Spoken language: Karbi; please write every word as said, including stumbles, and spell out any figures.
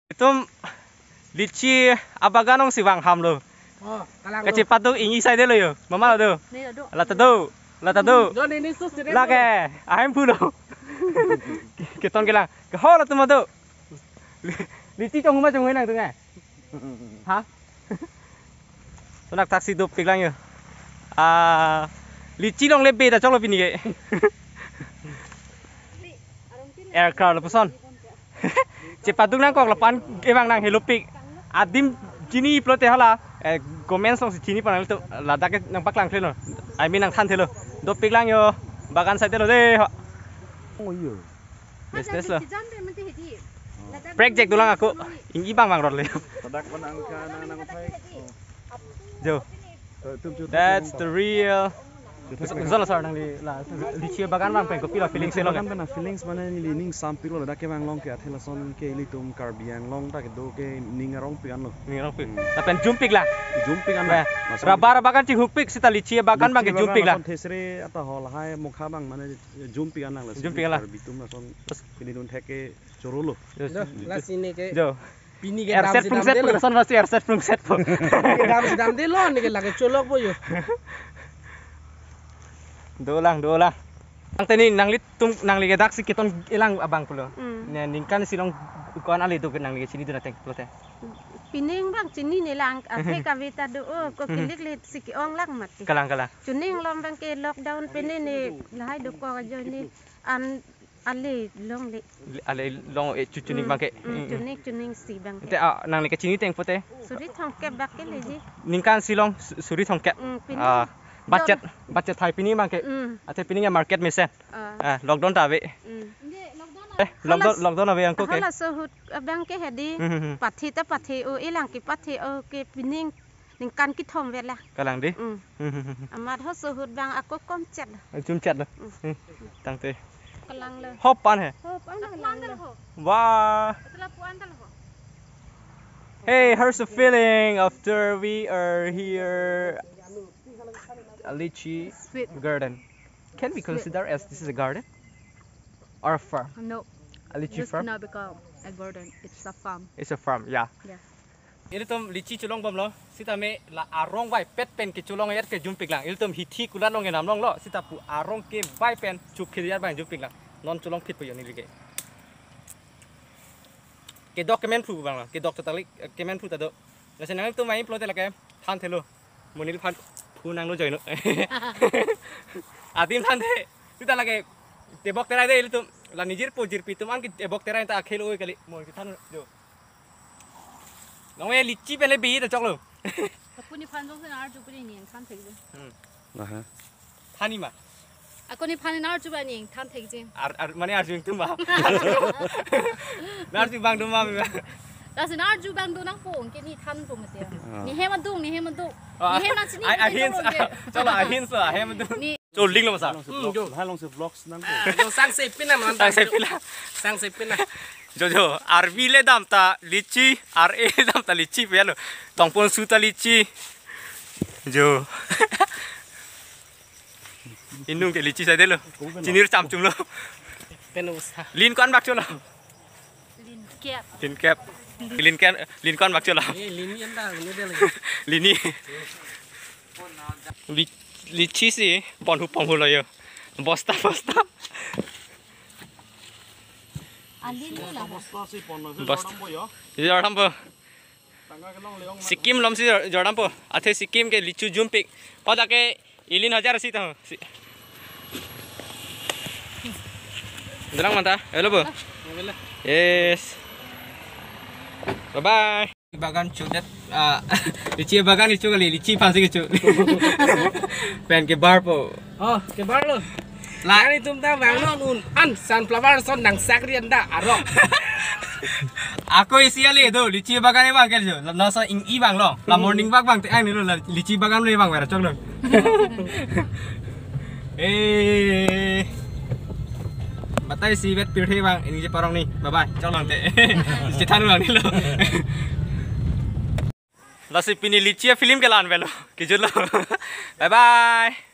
Itum litchi abagan alongsi vanghamlo. Oh, kalang lo. Kachepaduk ingni saidelo yo. Mama lo do. Ne do. Lata do. Lata do. Do ne ne sus ne. Lake. Ahemphu lo. Keton kelang. Kehol atum do. Li-, litchi chonghuma chonghui nangtum eh. Ha? Sonak taksi dopik lang yo. Ah, litchi longle beda choklo pini ke. Aircraft lapuson. Chepaduk nangkok lapu-an kevang nang helopik. Adim chini pulote hala. Eh, comments alongsi chini pon nangtum. Ladak ke nangpaklang thelo. I mean nangthan thelo. Dopik lang yo. Bagan saidelo de. Oh, iya. Best, best lo. Prek jek dolang ako. Ingni bang bang rot le. Ladak pon angka nang nang thai. Jo. Eh, tum, tum, tum, That's tum, the real. Zala sar nangli la litchi bagan vang pen kopilo feelings lo. Bagan pen feelings mane neli ning sampik lo, ladak kevang along ke athe lason ke ilitum Karbi Anglong ta kedo ke ning arongpik anlo. Ning arongpik. Hmm. Lapen jumpik lang. Jumpik an. Eh, lason rubber bagan chinghukpik seta litchi bagan bang ke litchi bagan jumpik lang. Lason thesre ata hol hai mokha bang mane jumpik an lang lason. Jumpik an lang. Karbi atum lason. Terus pini dun thek ke chorolo. Yes. Do, lasi ne ke. Jo. Pini ke erset dam si dam prungset delo. Lason pasti erset prungset po. Pini ke dam si dam delo, ne ke lake cholok po yo. Dolang, dolang. Tangte ne nanglitum, nangli ke daksi keton elang abang pulo. Hmm. Ne ningkan si long ko-an ale do ke nangli ke chinidun ateng pulote. Pining bang chininelang, athe kavita do, oh, ko kilik le si ke-ong lang mati. Kalang, kalang. Chuning lom bang ke lockdown pene ne lahai dokok ajoine an ale longle. Ale long eh chu chuning bang ke. Hmm, chuning, chuning si bang ke. Te, ah, nangli ke chini teng pulote. Suri thomkep bak ke leji. Ningkan si long su-, suri thomkep. Hmm, pini. Ah, budget, budget hai pini bang ke. Hmm. Athe pini ya market mesen. Ah. Ah, lockdown ta ave. Hmm. Eh, lockdown, lockdown ave angko ke. Hala sohut abang ke hedi. Hmm, hmm, hmm. Pathe ta pathe o, elang ke pathe o ke pining ningkan kethom vela. Kalang di. Hmm. Hmm, hmm, hmm, hmm. Amat ho sohut bang ako komchet. Eh, chumchet lo. Hmm. Hmm. Tangte. Kalang lo. Hop an he. Hop an kalang lo. Wah. Itulah puan tal ho. Hey, how's the feeling after we are here? A lychee garden. Can we consider as this is a garden? Or a farm? No. A lychee farm? This cannot be called a garden. It's a farm. It's a farm, yeah. Yes. Ilitum lychee cholong bomlo, sitame la arong vaipet pen kecholong et ke jumpik lang. Ilitum hithi kulat along kenam longlo, sita pu arong kevai pen chuk khiliar bang jumpik lang. Non cholong phit po yo neli ke. Kedok kemen phu bang lo, kedok ta talik, eh, kemen phu ta do. Lasi nangtum mai pulote lake than thelo. Monit phan phu nanglo joino. Adim than the. Sita lake tebok terai de ilitum. La nijir po jirpi atum an ke tebok terai ta akhel oi kali. Mo ke than jo. Nong e lychee pele bi ta choklo. Ako nephan jongsi nar chu pele ne than thek je. Hmm. Aha. Thani ma. Ako nephan nar chu ba ne than thek je. Ar, ar, mane arju ingtum ba. Nar chu bang dum ma mi ba. Lasi nar chu bang do nangpo ke ne than po mate. Ah. Ne hem adung, ne hem adung. Ah. Ne hem nang chini. Ai, ai, hints. Choklo, ai, hints lo, hem adung. Ne Cho link lo masa. Hmm, jo. Hai alongsi vlogs nang. Ah, jo sangse pina man. Sangse pina. Sangse pina. Jo, jo, arvi le dam ta lychee, R A le dam ta lychee pe lo. Tongpon su ta lychee. Jo. Inung ke lychee saidelo. Chinir chamchum lo. Pen usa. Lin ko-an bak cholo. Lin kep. Lin kep. Lin ko-an, lin ko-an bak cholo. Eh, lini anda, ini dia lagi. Lini. Li-, lychee si ponhu ponhu lo yo. Bosta, bosta. Alin lo la. Bosta si ponhu. Bosta. Jordan po yo. Jordan po. Tangka kelong leong. Sikkim alom si Jor-, Jordan po. Athe Sikkim ke lychee jumpik. Pada ke Ilin hajar si tahu. Si. Dalang manta. Hello, Bu. Yes. Bye bye. Bagan chudet, ah, lychee bagan ichu kali, lychee aphansi kecho. Pen kebar po. Oh, kebar lo. La. Nangtum ta vangnon un an sunflower ason nang sakri anda arok. Ako isi ale do, lychee bagan e bang ke jo. Laso ingni bang lo. La morning walk bang te ang ni lo, la lychee bagan le bang mera chok lo. Eh. Batai si vet pirthe bang, ingni je parong ni. Bye bye. Chok lo te. Chethan lang ni lo. Lasi pini lychee film ke la-an avelo. Kejut lo. Bye bye.